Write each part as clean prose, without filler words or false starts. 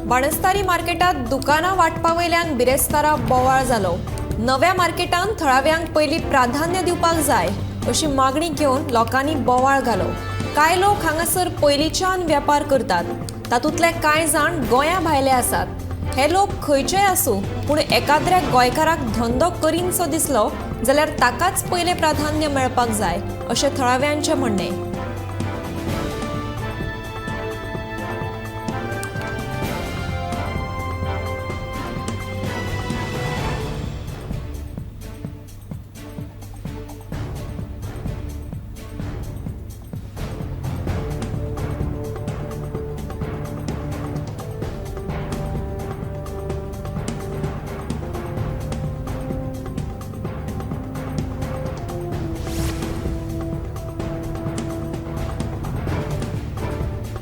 बाणस्तारी मार्केटात दुकानां वांटपा वयल्यान बिरेस्तारा बोवाळ जालो. नव्या मार्केटांत थळाव्यांक पयलीं प्राधान्य दिवपाक जाय अशी मागणी घेवन लोकांनी बोवाळ घालो. कांय लोक हांगासर पयलींच्यान वेपार करतात, तातूंतले कांय जाण गोंया भायले आसात. हे लोक खंयचेय आसूं, पूण एकाद्र्या गोंयकाराक धंदो करीनसो दिसलो जाल्यार ताकाच पयलें प्राधान्य मेळपाक जाय अशें थळाव्यांचें म्हणणें.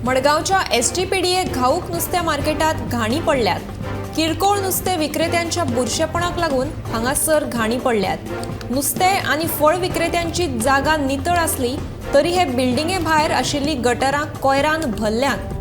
मडगांवच्या एसजीपीडीए घाऊक नुस्त्या मार्केटात घाणी पडल्यात. किरकोळ नुस्तें विक्रेत्यांच्या बुरशेपणाक लागून हांगासर घाणी पडल्यात. नुस्तें आनी फळ विक्रेत्यांची जागा नितळ आसली तरी हे बिल्डिंगे भायर आशिल्ली गटरां कोयरान भरल्यांत.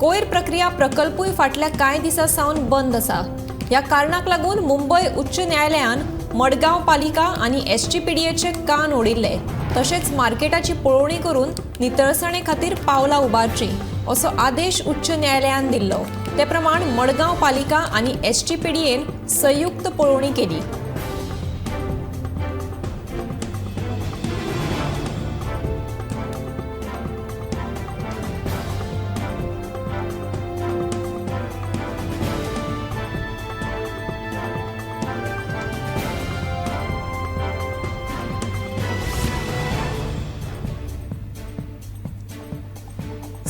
कोयर प्रक्रिया प्रकल्पूय फाटल्या कांय दिसां सावन बंद आसा. ह्या कारणाक लागून मुंबय उच्च न्यायालयान मडगांव पालिका आनी एसजीपीडीएचे कान ओडिल्ले. तशेंच मार्केटाची पळोवणी करून नितळसाणे खातीर पावलां उबारची असो आदेश उच्च न्यायालयान दिल्लो. ते प्रमाण मडगांव पालिका आनी एसजीपीडीएन संयुक्त पळोवणी केली.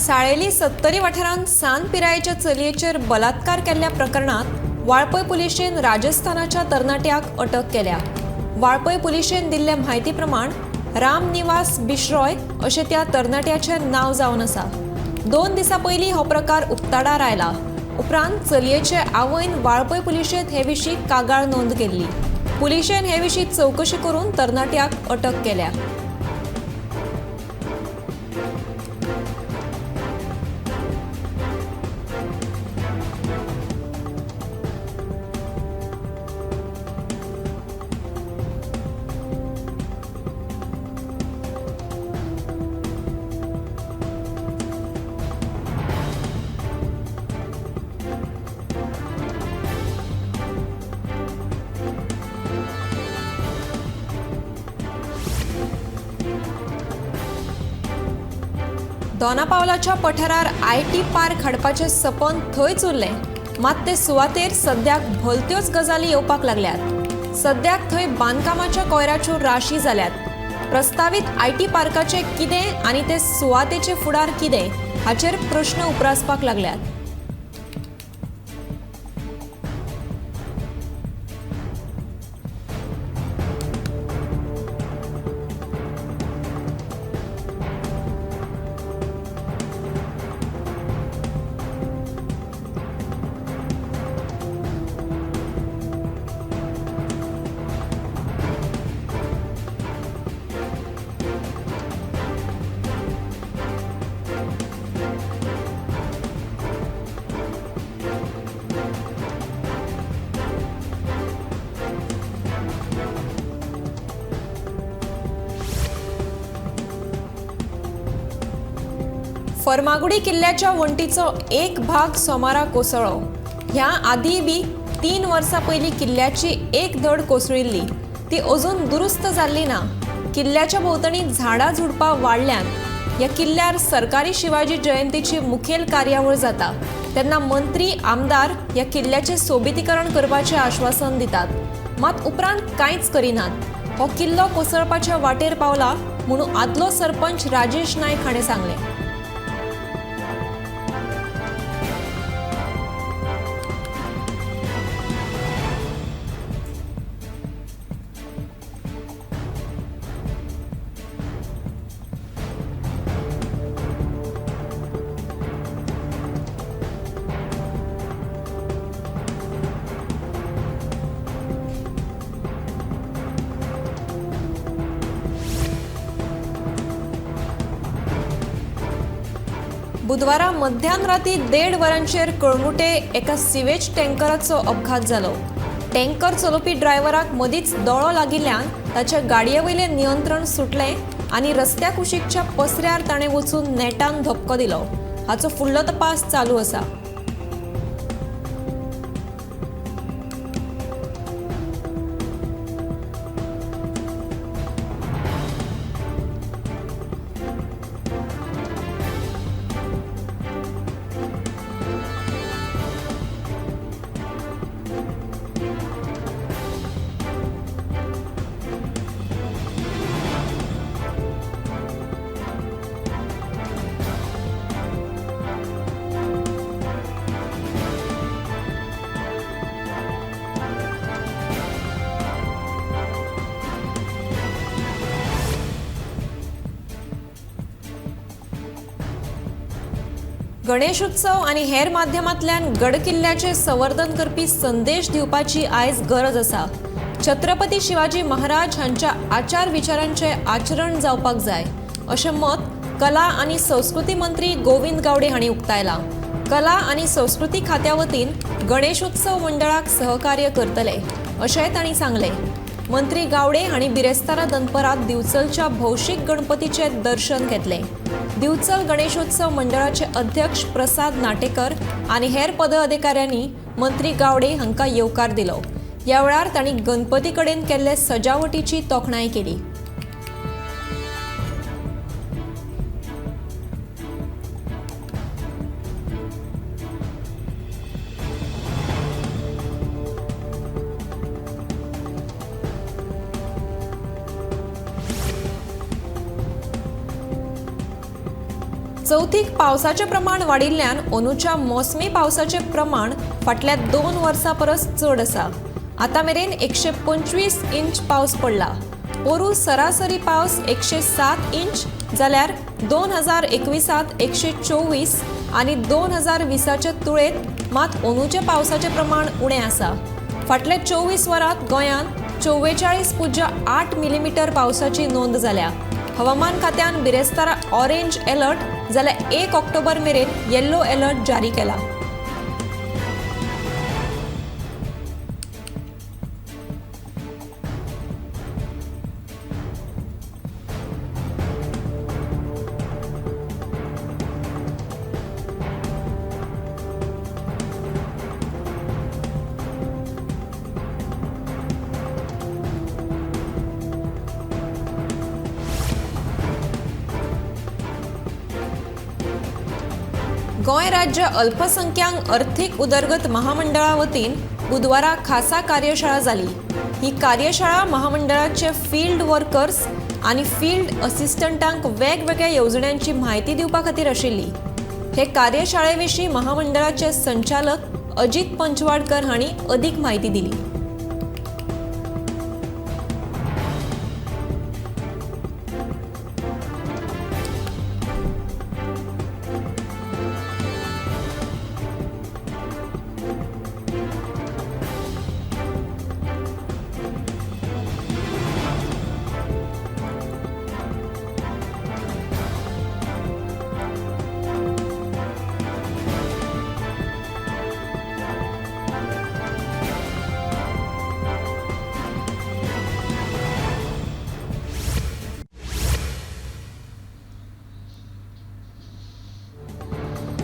साळेली सत्तरी वाठारांत सान पिरायेच्या चलयेचेर बलात्कार केल्ल्या प्रकरणात वाळपय पुलिशेन राजस्थानाच्या तरणाट्याक अटक केल्या. वाळपय पुलिशेन दिल्ल्या म्हायती प्रमाण रामनिवास बिश्रॉय अशें त्या तरणाट्याचें नांव जावन आसा. 2 दिसां पयलीं हो प्रकार उक्ताडार आयला. उपरांत चलयेचे आवयन वाळपय पुलिशेंत हे विशीं कागाळ नोंद केल्ली. पुलिशेन हे विशीं चवकशी करून तरणाट्याक अटक केल्या. दोनापावलाच्या पठारार IT park हाडपाचें सपन थंयच उरलें. मात ते सुवातेर सद्याक भलत्योच गजाली येवपाक लागल्यात. सद्याक थंय बांदकामाच्या कोयराच्यो राशी जाल्यात. प्रस्तावीत IT पार्काचें कितें आनी ते सुवातेचे फुडार कितें हाचेर प्रश्न उप्रासपाक लागल्यात. फर्मागुडी किल्ल्याच्या वण्टीचो एक भाग सोमारा कोसळ्ळो. ह्या आदीं बी 3 वर्सां पयलीं किल्ल्याची एक धड कोसळिल्ली, ती अजून दुरुस्त जाल्ली ना. किल्ल्याच्या भोंवतणी झाडां झुडपां वाडल्यांत. ह्या किल्ल्यार सरकारी शिवाजी जयंतीची मुखेल कार्यावळ जाता तेन्ना मंत्री आमदार ह्या किल्ल्याचें सोबितीकरण करपाचें आश्वासन दितात, मात उपरांत कांयच करिनात. हो किल्लो कोसळपाच्या वाटेर पावला म्हणून आदलो सरपंच राजेश नायक हाणें सांगलें. बुधवारा मध्यान राती 1:30 वरांचेर कळंगूटे एका सिवेज टँकराचो अपघात जालो. टँकर चलोवपी ड्रायव्हराक मदींच दोळो लागिल्ल्यान ताच्या गाडये वयलें नियंत्रण सुटलें आनी रस्त्या कुशीकच्या पसऱ्यार ताणें वचून नेटान धपको दिलो. हाचो फुडलो तपास चालू आसा. गणेशोत्सव आनी हेर माध्यमांतल्यान गडकिल्ल्याचें संवर्धन करपी संदेश दिवपाची आयज गरज आसा. छत्रपती शिवाजी महाराज हांच्या आचार विचारांचें आचरण जावपाक जाय अशें मत कला आनी संस्कृती मंत्री गोविंद गावडे हांणी उक्तायलां. कला आनी संस्कृती खात्या वतीन गणेशोत्सव मंडळाक सहकार्य करतले अशेंय तांणी सांगलें. मंत्री गावडे हांणी बिरेस्तारा दनपरात दिवचलच्या भौशीक गणपतीचें दर्शन घेतलें. दिवचल गणेशोत्सव मंडळाचे अध्यक्ष प्रसाद नाटेकर आनी हेर पदाधिकाऱ्यांनी मंत्री गावडे हांकां येवकार दिलो. ह्या वेळार तांणी गणपती कडेन केल्ले सजावटीची तोखणाय केली. चवथीक पावसाचें प्रमाण वाडिल्ल्यान अंदूच्या मोसमी पावसाचें प्रमाण फाटल्या 2 वर्सां परस चड आसा. आतां मेरेन 125 इंच पावस पडला. पोरूं सरासरी पावस 107 इंच जाल्यार 2021 124 आनी 2020च्या तुळेंत मात अंदूचें पावसाचें प्रमाण उणें आसा. फाटल्या 24 वरांत गोंयांत 44.8 मिलीमिटर पावसाची नोंद जाल्या. हवामान खात्यान बिरेस्तारा ऑरेंज अलर्ट जाल्यार 1 ऑक्टोबर मेरेन येल्लो अलर्ट जारी केला. गोंय राज्य अल्पसंख्याक अर्थीक उदरगत महामंडळा वतीन बुधवारा खासा कार्यशाळा जाली. ही कार्यशाळा महामंडळाचे फील्ड वर्कर्स आनी फील्ड असिस्टंटांक वेगवेगळ्या येवजण्यांची म्हायती दिवपा खातीर आशिल्ली. हे कार्यशाळे विशीं महामंडळाचे संचालक अजित पंचवाडकर हांणी अदीक म्हायती दिली.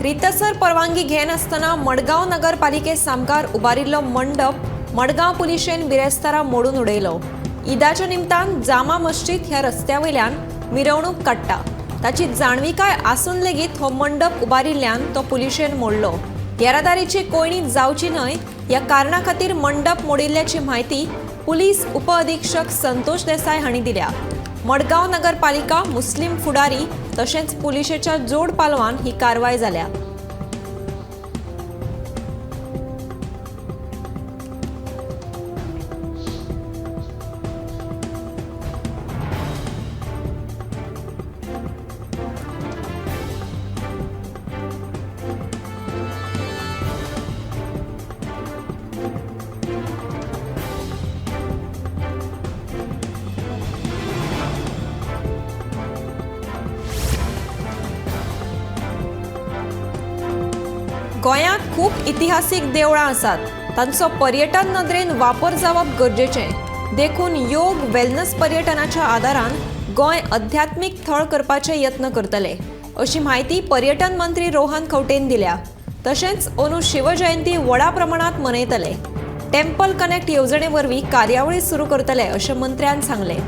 रितसर परवानगी घेनासतना मडगांव नगरपालिके सामकार उबारिल्लो मंडप मडगांव पुलिशेन बिरेस्तारा मोडून उडयलो. ईदाच्या निमतान जामा मस्जिद ह्या रस्त्या वयल्यान मिरवणूक काडटा ताची जाणविकाय आसून लेगीत हो मंडप उबारिल्ल्यान तो पुलिशेन मोडलो. येरादारीची कोयणी जावची न्हय ह्या कारणा खातीर मंडप मोडिल्ल्याची म्हायती पुलीस उपअधिक्षक संतोष देसाय हांणी दिल्या. मडगांव नगरपालिका मुस्लीम फुडारी तशेंच पुलिशेच्या जोड पालवान ही कारवाय जाल्या. गोंयांत खूब इतिहासीक देवळां आसात, तांचो पर्यटन नदरेन वापर जावप गरजेचें. देखून योग वेलनस पर्यटनाच्या आदारान गोंय अध्यात्मीक थळ करपाचे यत्न करतले अशी म्हायती पर्यटन मंत्री रोहन खंवटेन दिल्या. तशेंच अंदू शिवजयंती व्हडा प्रमाणात मनयतले. टेम्पल कनेक्ट येवजणे वरवीं कार्यावळी सुरू करतले अशें मंत्र्यान सांगलें.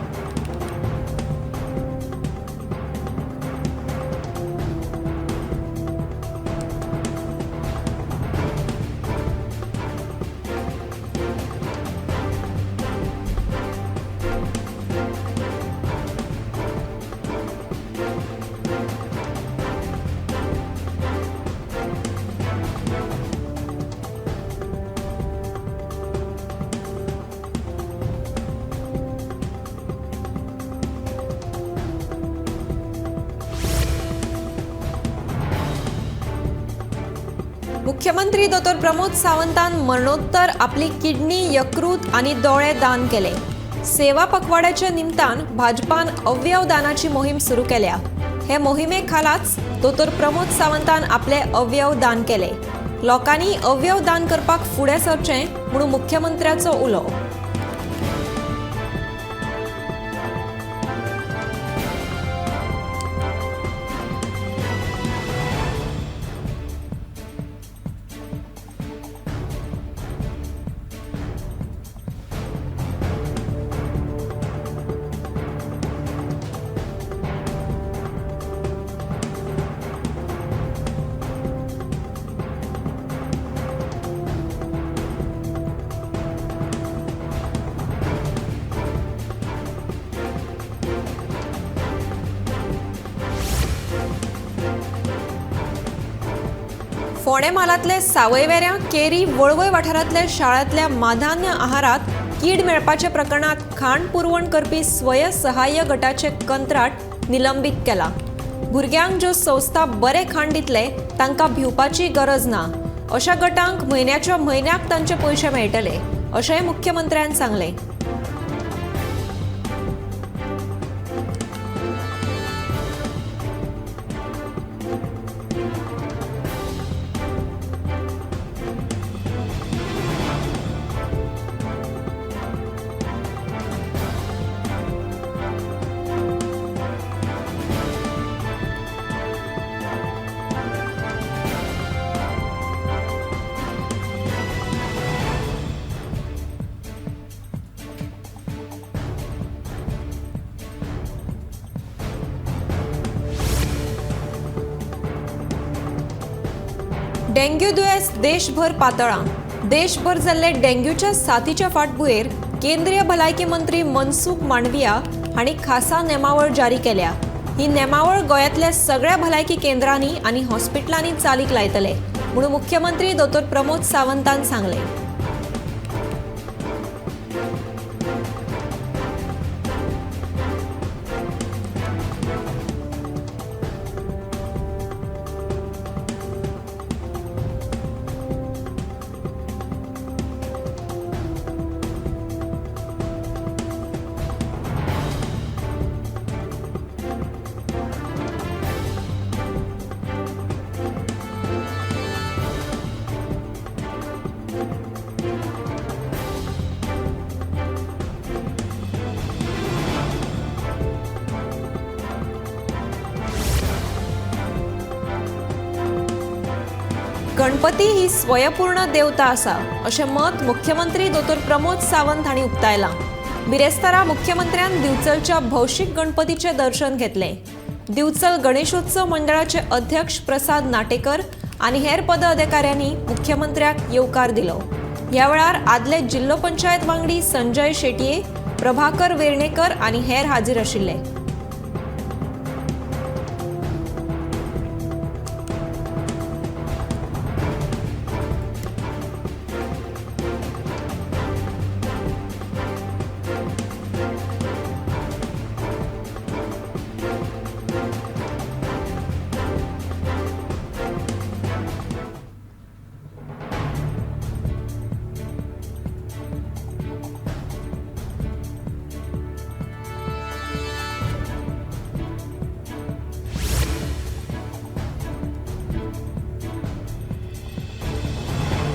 मुख्यमंत्री दोतोर प्रमोद सावंतान मरणोत्तर आपली किडनी, यकृत आनी दोळे दान केले. सेवा पखवाड्याच्या निमतान भाजपान अवयव दानाची मोहीम सुरू केल्या. हे मोहिमे खालाच दोतोर प्रमोद सावंतान आपले अवयव दान केले. लोकांनी अवयव दान करपाक फुडें सरचें म्हणून मुख्यमंत्र्याचो उलो. फोंडें म्हालांतले सावयवेऱ्यां केरी वळवय वाठारांतल्या शाळांतल्या माधान्य आहारात कीड मेळपाच्या प्रकरणात खाण पुरवण करपी स्वयंसहाय्य गटाचे कंत्राट निलंबीत केला. भुरग्यांक ज्यो संस्था बरें खाण दितले तांकां भिवपाची गरज ना. अशा गटांक म्हयन्याच्या म्हयन्याक तांचे पयशे मेळटले अशेंय मुख्यमंत्र्यान सांगलें. डेंग्यू दुयेंस देशभर पातळां. देशभर जाल्ले डेंग्यूच्या साथीच्या फाटभुंयेर केंद्रीय भलायकी मंत्री मनसुख मांडविया हांणी खासा नेमावळ जारी केल्या. ही नेमावळ गोंयांतल्या सगळ्या भलायकी केंद्रांनी आनी हॉस्पिटलांनी चालीक लायतले म्हणून मुख्यमंत्री दोतोर प्रमोद सावंतान सांगलें. गणपती ही स्वयंपूर्ण देवता आसा अशें मत मुख्यमंत्री दोतोर प्रमोद सावंत हांणी उक्तायलां. बिरेस्तारा मुख्यमंत्र्यान दिवचलच्या भौशीक गणपतीचें दर्शन घेतलें. दिवचल गणेशोत्सव मंडळाचे अध्यक्ष प्रसाद नाटेकर आनी हेर पदाधिकाऱ्यांनी मुख्यमंत्र्याक येवकार दिलो. ह्या वेळार आदले जिल्लो पंचायत वांगडी संजय शेटये, प्रभाकर वेर्णेकर आनी हेर हाजीर आशिल्ले.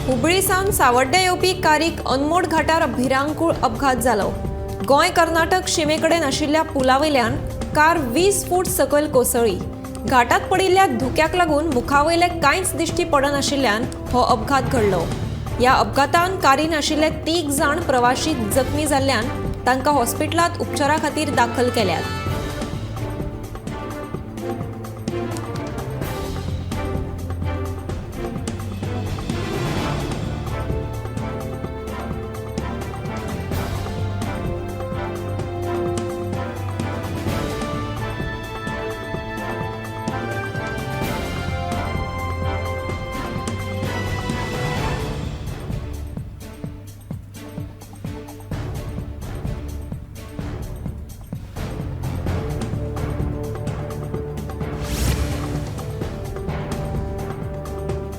हुबळी सावन सावड्ड्या येवपी कारीक अनमोड घाटार भिरांकूळ अपघात जालो. गोंय कर्नाटक शिमे कडेन आशिल्ल्या पुला वयल्यान कार 20 फूट सकयल कोसळ्ळी. घाटात पडिल्ल्या धुक्याक लागून मुखावयले कांयच दिश्टी पडनाशिल्ल्यान हो अपघात घडलो. ह्या अपघातान कारीन आशिल्ले 3 जाण प्रवाशी जखमी जाल्ल्यान तांकां हॉस्पिटलांत उपचारा खातीर दाखल केल्यात.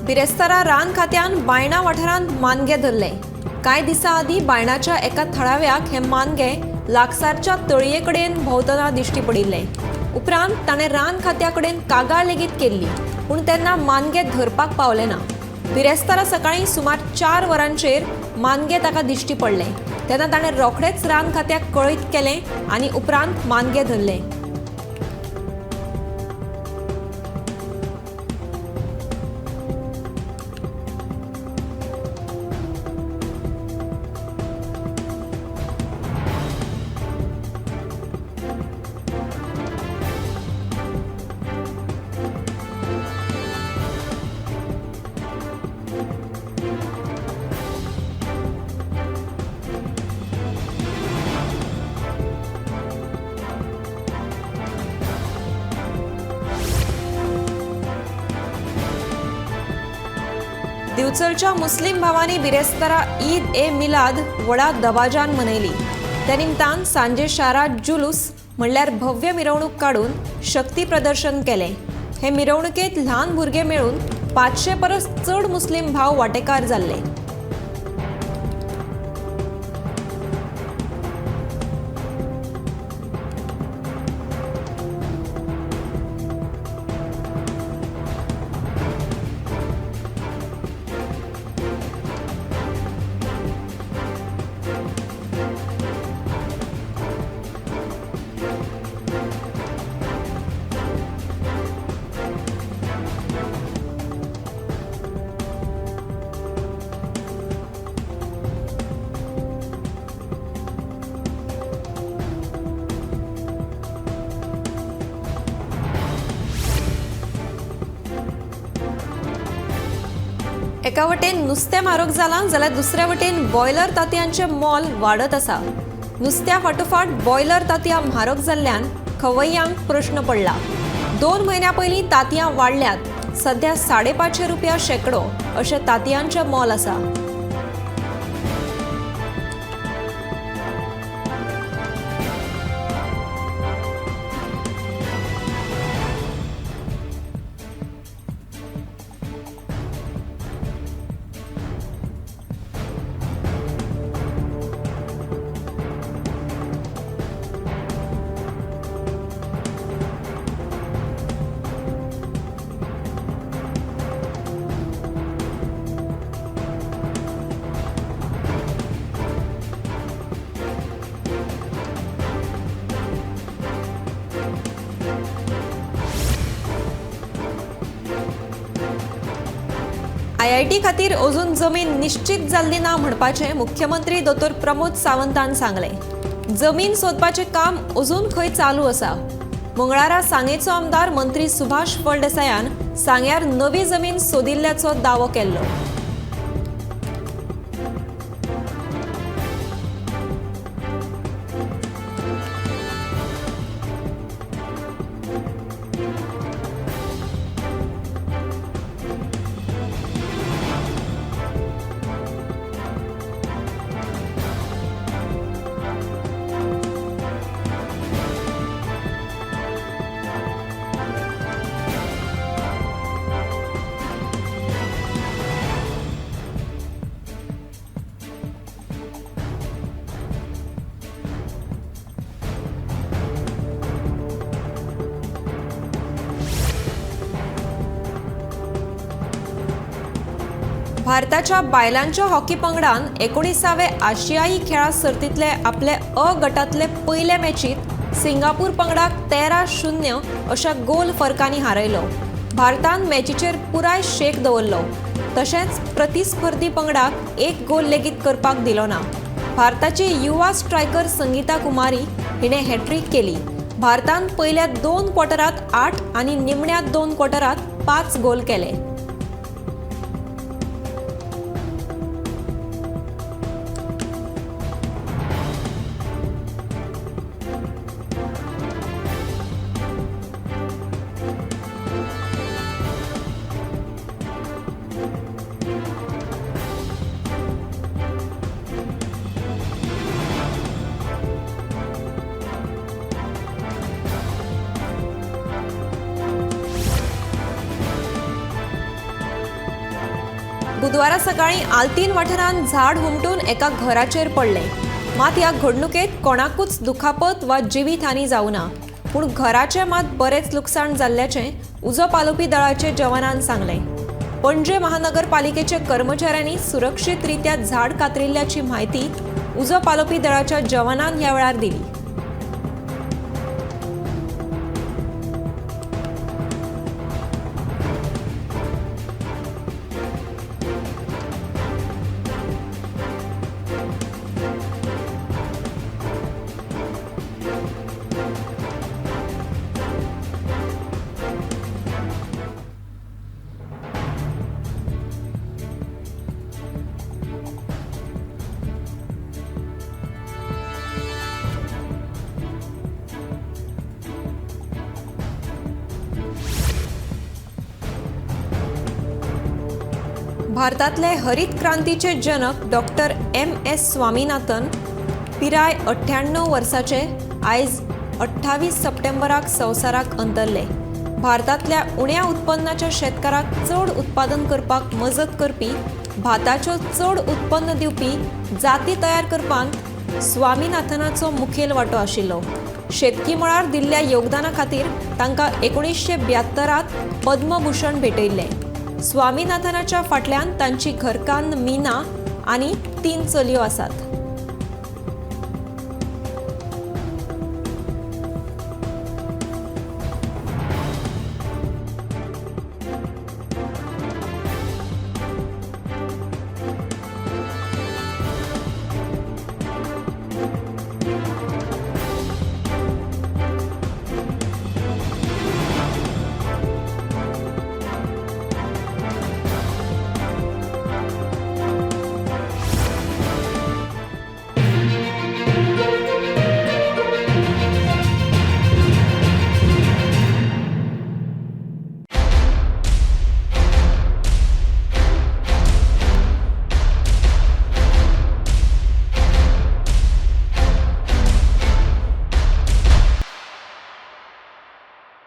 बिरेस्तारा रान खात्यान बायणा वाठारांत मानगे धरले. कांय दिसां आदीं बायणाच्या एका थळाव्याक हे मानगे लागसारच्या तळये कडेन भोंवतना दिश्टी पडिल्ले. उपरांत ताणें रान खात्या कडेन कागाळ लेगीत केल्ली, पूण तेन्ना मानगे धरपाक पावले ना. बिरेस्तारा सकाळीं सुमार 4 वरांचेर मानगे ताका दिश्टी पडले तेन्ना ताणें रोखडेच रान खात्याक कळीत केलें आनी उपरांत मानगे धरले. दिवचलच्या मुस्लिम भावांनी बिरेस्तारा ईद ए मिलाद व्हडा दबाजान मनयली. त्या निमतान सांजे शारांत जुलूस म्हणल्यार भव्य मिरवणूक काडून शक्ती प्रदर्शन केलें. हे मिरवणुकेंत ल्हान भुरगे मेळून 500 परस चड मुस्लिम भाव वांटेकार जाल्ले. एका वटेन नुस्तें म्हारग जालां जाल्यार दुसऱ्या वटेन बॉयलर तांतयांचें मोल वाडत आसा. नुस्त्या फाटोफाट बॉयलर तांतयां म्हारग जाल्ल्यान खवय्यांक प्रश्न पडला. 2 म्हयन्यां पयलीं तांतयां वाडल्यात. सध्या 550 रुपया शेंकडो अशें तांतयांचें मोल आसा. आयआयटी खातीर अजून जमीन निश्चित जाल्ली ना म्हणपाचें मुख्यमंत्री दोतोर प्रमोद सावंतान सांगलें. जमीन सोदपाचें काम अजून खंय चालू आसा. मंगळारा सांगेचो आमदार मंत्री सुभाष फळदेसायान सांग्यार नवी जमीन सोदिल्ल्याचो दावो केल्लो. भारताच्या बायलांच्या हॉकी पंगडान 19व्या आशियाई खेळां सर्तींतले आपले अ गटांतले पयले मॅचीत सिंगापूर पंगडाक 13-0 अशा गोल फरकांनी हारयलो. भारतान मॅचीचेर पुराय शेक दवरलो, तशेंच प्रतिस्पर्धी पंगडाक एक गोल लेगीत करपाक दिलो ना. भारताची युवा स्ट्रायकर संगीता कुमारी हिणें हॅट्रीक केली. भारतान पयल्या 2 क्वॉर्टरांत 8 आनी निमण्या 2 क्वॉर्टरांत 5 गोल केले. बुधवारा सकाळी आल्तीन वाठारांत झाड हुमटून एका घराचेर पडलें. मात ह्या घडणुकेत कोणाकूच दुखापत वा जिवीत हानी जावना, पूण घराचें मात बरेंच लुकसाण जाल्ल्याचें उजो पालोवपी दळाचे जवानान सांगलें. पणजे महानगरपालिकेचे कर्मचाऱ्यांनी सुरक्षीत रित्या झाड कातरिल्ल्याची म्हायती उजो पालोवपी दळाच्या जवानान ह्या वेळार दिली. भारतांतले हरित क्रांतीचे जनक डॉक्टर MS Swaminathan पिराय 98 वर्साचे आयज 28 सप्टेंबराक संवसाराक अंतरले. भारतांतल्या उण्या उत्पन्नाच्या शेतकाराक चड उत्पादन करपाक मजत करपी भाताच्यो चड उत्पन्न दिवपी जाती तयार करपांत स्वामीनाथनाचो मुखेल वांटो आशिल्लो. शेतकी मळार दिल्ल्या योगदाना खातीर तांकां 1972 पद्मभूषण भेटयल्लें. स्वामीनाथनाच्या फाटल्यान तांची घरकान्न मीना आनी 3 चलयो आसात.